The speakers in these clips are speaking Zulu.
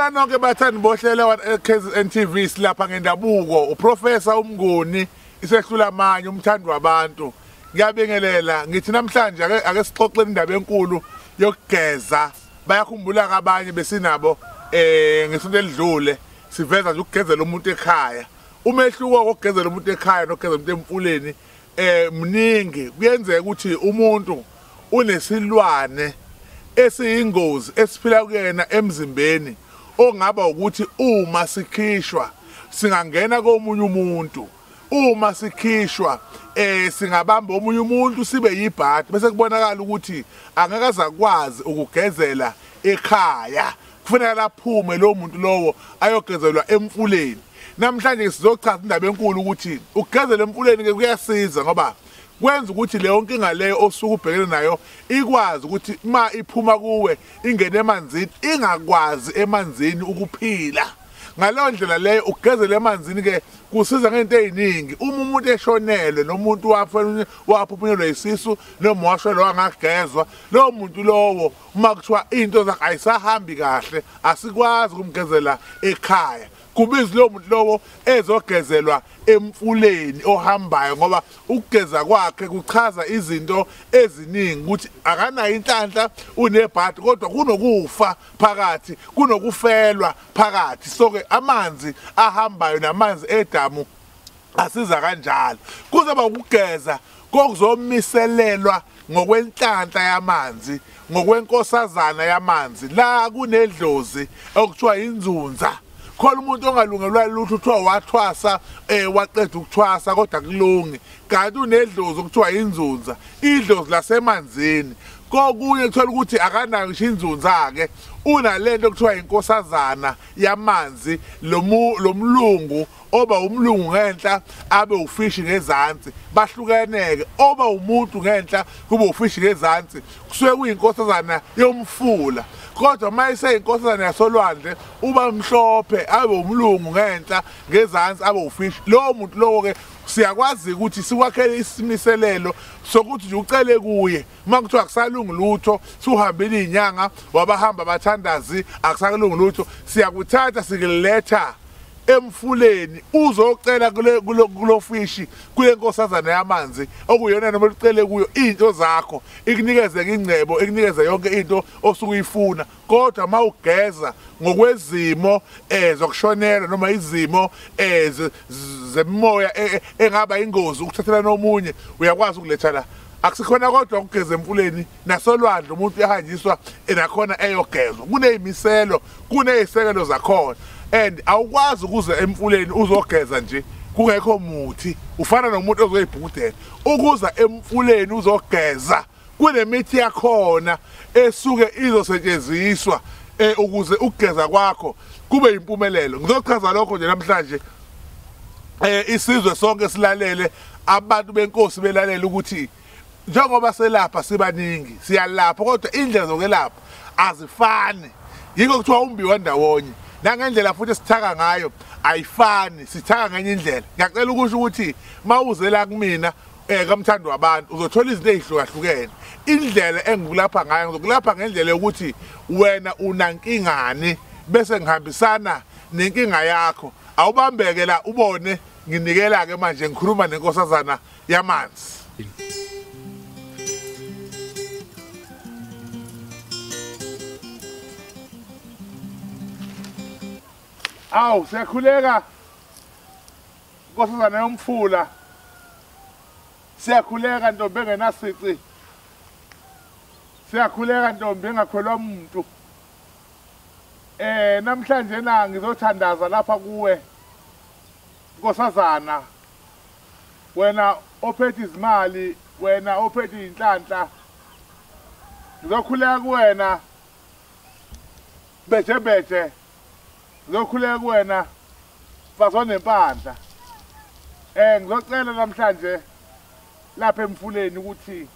Sanibona nonke bathandi bohlelo KZN TV silapha ngendabuko uProfessor uMnguni isehlula amanye umthandi wabantu. Ngiyabingelela ngithi namhlanje ake sixoxe indaba enkulu yokugeza. Bayakhumbula abanye besinabo ngesonto elidlule siveza nje ukugezela umuntu ekhaya. Umehluko wokugezela umuntu ekhaya nokugezela umuntu emfuleni mningi. Kuyenzeka ukuthi umuntu unesilwane esiyingozi esiphila kuyena emzimbeni ongaba ukuthi uma sikhishwa singangena komunye umuntu, uma sikhishwa singabamba omunye umuntu sibe yibhadi, bese kubonakala ukuthi angeke azakwazi ukugezela ekhaya, kufanele laphume lo muntu lowo ayogezelwa emfuleni. Namhlanje sizochaza indaba enkulu ukuthi ukugezela emfuleni ke kuyasiza ngoba kwenza ukuthi leyo nkinga leyo osuke ubhekene nayo ikwazi ukuthi ma iphuma kuwe ingene emanzini, ingakwazi emanzini ukuphila. Ngaleyo ndlela leyo ukugezela emanzini ke kusiza ngento eziningi. Uma umuntu eshonelwe nomuntu waphuphunyelwa isisu noma washonelwa wangagezwa, lowo muntu lowo uma kuthiwa into zakhe ayisahambi kahle asikwazi ukumgezela ekhaya, kubiza lowo muntu lowo ezogezelwa emfuleni ohambayo, ngoba ukugeza kwakhe kuchaza izinto eziningi ukuthi akanayo inhlanhla, unebhadi, kodwa kunokufa phakathi, kunokufelwa phakathi. So ke amanzi ahambayo namanzi edamu asiza kanjalo. Kuzoba ukugeza kokuzomiselelwa ngokwenhlanhla yamanzi, ngokwenkosazana yamanzi. La kunedlozi okuthiwa inzunza. Khona umuntu ongalungelwa lutho kuthiwa wathwasa waqeda ukuthwasa kodwa kulungi, kanti unedlozi okuthiwa inzunza, idlozi lasemanzini. Kokunye kuthola ukuthi akanayo ngisho inzunza ke, unalento okuthiwa inkosazana yamanzi, lomlungu oba umlungu ngenhla abe ufishi ngezansi, bahlukeneke, oba umuntu ngenhla kube ufishi ngezansi, kusuke kuyinkosazana yomfula. Kodwa mayise inkosazana yasolwandle uba mhlophe abe umlungu ngenhla ngezansi abe ufishi. Lowo muntu lowo ke siyakwazi ukuthi sikwakhele isimiselelo sokuthi nje ucele kuye uma kuthiwa akusalungi lutho, suhambile izinyanga wabahamba abathandazi akusalungi lutho, siyakuthatha sikuletha emfuleni uzocela kulo fishi, kule nkosazana yamanzi okuyona noma ucele kuyo into zakho, ikunikeze ingcebo, ikunikeze yonke into osuke uyifuna. Kodwa mawugeza ngokwezimo zokushonela noma izimo zemimoya engaba ingozi ukuthathela nomunye, uyakwazi ukuletha la. Akusikhona kodwa ukugeza emfuleni nasolwandle, umuntu uyahanjiswa nakhona eyogezwa, kuneyimiselo, kuneyisekelo zakhona. And awukwazi ukuze emfuleni uzogeza nje kungekho muthi, ufana nomuntu ozoyibhudela. Ukuza emfuleni uzogeza kunemithi yakhona esuke izosetshenziswa ukuze ukugeza kwakho kube impumelelo. Ngizochaza lokho nje namhlanje, isizwe sonke silalele, abantu benkosi belalele ukuthi njengoba selapha sibaningi siyalapha, kodwa indlela zokwelapha azifani. Yikho kuthiwa umbiwa ndawonye, nangendlela futhi sithaka ngayo ayifani, sithaka ngenye indlela. Ngiyacela ukusho ukuthi mawuzela kumina kamthando wabantu uzothola izinto ezihlukahlukene. Indlela engikulapha ngayo ngizokulapha ngendlela yokuthi wena unankingani bese ngihambisana nenkinga yakho. Awubambeke la ubone nginikela ke manje ngikhuluma nenkosazana yamanzi. Awu siyakhuleka nkosazana yomfula, siyakhuleka ntombi engenasici, siyakhuleka ntombi engakholwa umuntu. Namhlanje na ngizothandaza lapha kuwe nkosazana, wena ophethe izimali, wena ophethe inhlanhla. Ngizokhuleka kuwena beje beje, ngizokhuleka kuwena mfazi onempandla. Ngizocela namhlanje lapha emfuleni ukuthi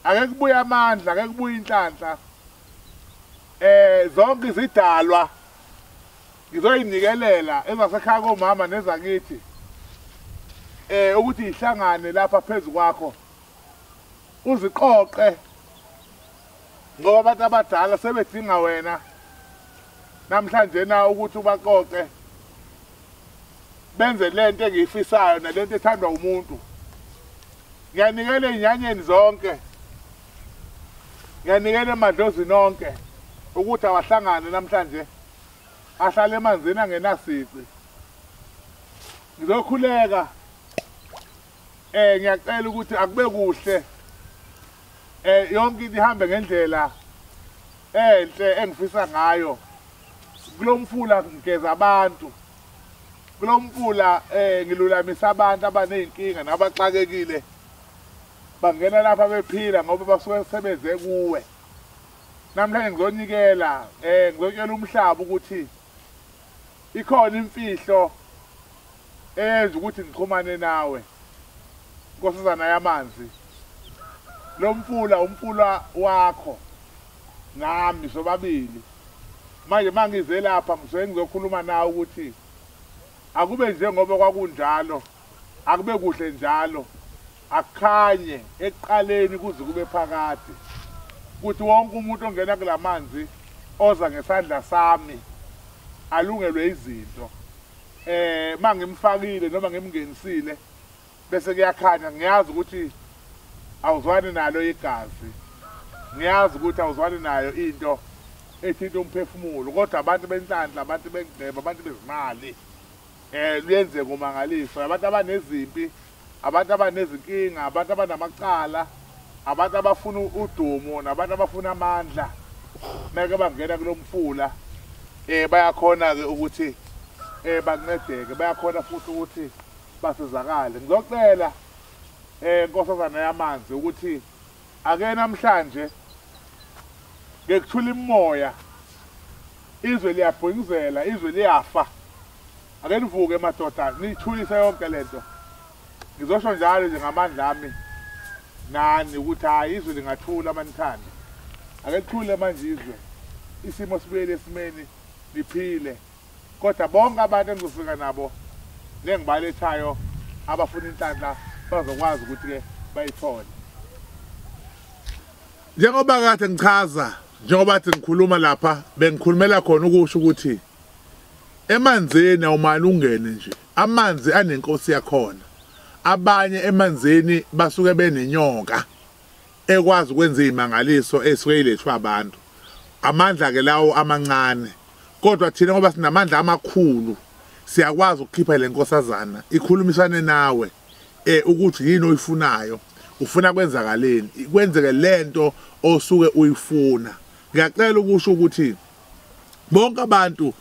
ake kubuye amandla, ake kubuye inhlanhla. Zonke izidalwa ngizoyinikelela ezasekhaya komama nezakithi ukuthi ihlangane lapha phezu kwakho, uziqoqe ngoba abantu abadala sebedinga wena. Namhlanje na ukuthi ubaqoqe benze lento engiyifisayo nalento ethandwa umuntu. Ngiyanikela ezinyanyeni zonke, ngiyanikela emadlozini onke ukuthi awahlangane namhlanje, ahlale emanzini angenasici. Ngizokhuleka, ngiyacela ukuthi akube kuhle, yonke into ihambe ngendlela enhle engifisa ngayo. Kulomfula ngigeza abantu, kulomfula ngilulamisa abantu abaneyinkinga nabaxakekile, bangena lapha bephila ngoba basuke sebeze kuwe. Namhlanje ngizonikela, ngizotshela umhlaba ukuthi ikhona imfihlo eyenza ukuthi ngixhumane nawe, Nkosazana yamanzi. Lo mfula umfula wakho nami sobabili. Manje mangize lapha ngisuke ngizokhuluma nawe ukuthi akube njengoba kwakunjalo, akube kuhle njalo, akukhanye ekuqaleni kuze kube phakade, ukuthi wonke umuntu ongena kulamanzi oza ngesandla sami alungelwe izinto. Mangimfakile noma ngimngenisile bese kuyakhanya. Ngiyazi ukuthi awuzwani nalo igazi, ngiyazi ukuthi awuzwani nayo into ethinta umphefumulo, kodwa abantu benhlanhla, abantu bengcebo, abantu bezimali, luyenzeka umangaliso. Abantu abanezimpi, abantu abanezinkinga, abantu abanamacala, abantu abafuna udumo nabantu abafuna amandla, meke bangena kulomfula bayakhona ke ukuthi bancedeke, bayakhona futhi ukuthi basizakale. Ngizocela Nkosazana yamanzi ukuthi ake namhlanje ngekuthula imoya, izwe liyabhungizela, izwe liyafa. Ake nivuke madoda, niyithulise yonke lento. Ngizosho njalo nje ngamandla ami nani ukuthi hayi, izwe lingathula manithanda. Ake lithule manje izwe, isimo sibuyele esimeni, niphile. Kodwa bonke abantu engizofika nabo nengibalethayo abafuna inhlanhla bazokwazi ukuthi-ke bayithole. Njengoba kade ngichaza, njengoba kade ngikhuluma lapha, bengikhulumela khona ukusho ukuthi emanzini awumane ungene nje, amanzi anenkosi yakhona. Abanye emanzini basuke benenyoka ekwazi ukwenza izimangaliso esuke ilethwe abantu. Amandla ke lawo amancane, kodwa thina ngoba sinamandla amakhulu siyakwazi ukukhipha le nkosazana ikhulumisane nawe ukuthi yini oyifunayo, ufuna kwenzakaleni, kwenzeke lento osuke uyifuna. Ngiyacela ukusho ukuthi bonke abantu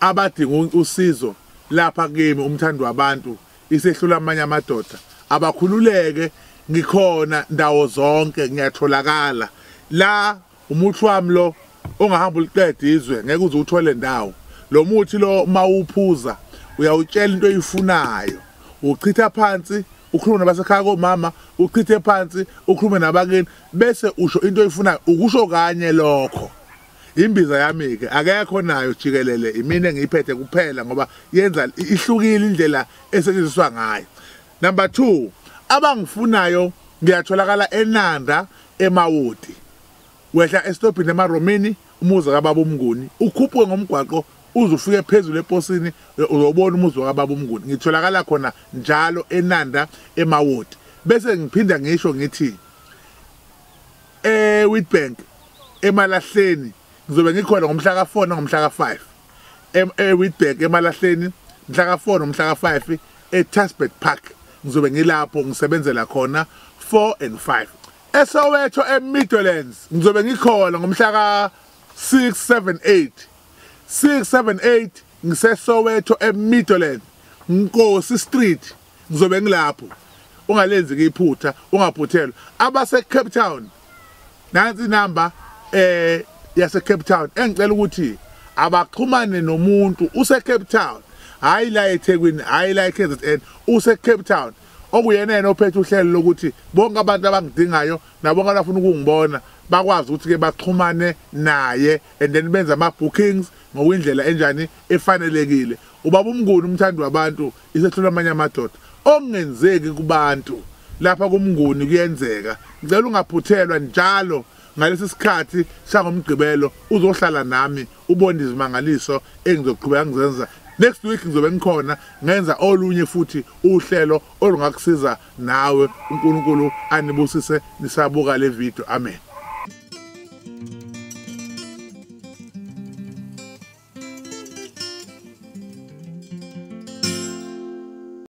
abadinga usizo lapha kimi, umthando wabantu, isehlula amanye amadoda, abakhululeke, ngikhona ndawo zonke, ngiyatholakala. La umuthi wami lo ongahamba uliqede izwe ngeke uze uthole ndawo. Lo muthi lo mawuphuza uyawutshela into oyifunayo, uchitha phansi, ukhulume nabasekhaya komama, uchithe phansi, ukhulume nabakini, bese usho into oyifunayo. Ukusho kanye lokho. Imbiza yami ke akekho nayo jikelele, imina engiyiphethe kuphela ngoba yenza ihlukile indlela esetshenziswa ngayo. Number 2, abangifunayo ngiyatholakala eNanda eMawoti. Wehla esitobhini eMaromini, umuzi kaBaba uMnguni, ukhuphuke ngomgwaqo uze ufike phezulu eposini, uzobona umuzi kaBaba uMnguni. Ngitholakala khona njalo eNanda eMawoti. Bese ngiphinda ngisho ngithi eWitbank emalahleni ngizobe ngikhona ngomhla ka4 nangomhla ka5. eWitbank emalahleni mhla ka4 nomhla ka5 eTasbet Park ngizobe ngilapho ngisebenzela khona 4 and 5. eSoweto eMidlands ngizobe ngikhona ngomhla ka 6 7 8. 6 7 8 ngiseSoweto eMidlands, Nkosi Street, ngizobe ngilapho. Ungalenzi ke iphutha, ungaphuthelwa. Abase Cape Town, nansi inamba yase Cape Town engicela ukuthi abaxhumane nomuntu use Cape Town, hayi la eThekwini, hayi la eKZN, use Cape Town, okuyena yena ophethe uhlelo lokuthi bonke abantu abangidingayo nabonke abafuna ukungibona bakwazi ukuthi ke baxhumane naye, and then benze ama bookings ngokwindlela enjani efanelekile. Ubaba uMnguni umthandi wabantu, isehlula amanye amadoda. Okungenzeki kubantu lapha kuMnguni kuyenzeka. Ngicela ungaphuthelwa njalo Ngalesi sikhathi sangomgqibelo uzohlala nami ubone izimangaliso engizoqhubeka ngizenza. Next week ngizobe ngikhona ngenza olunye futhi uhlelo olungakusiza nawe. uNkulunkulu anibusise nisabuka le video. Amen.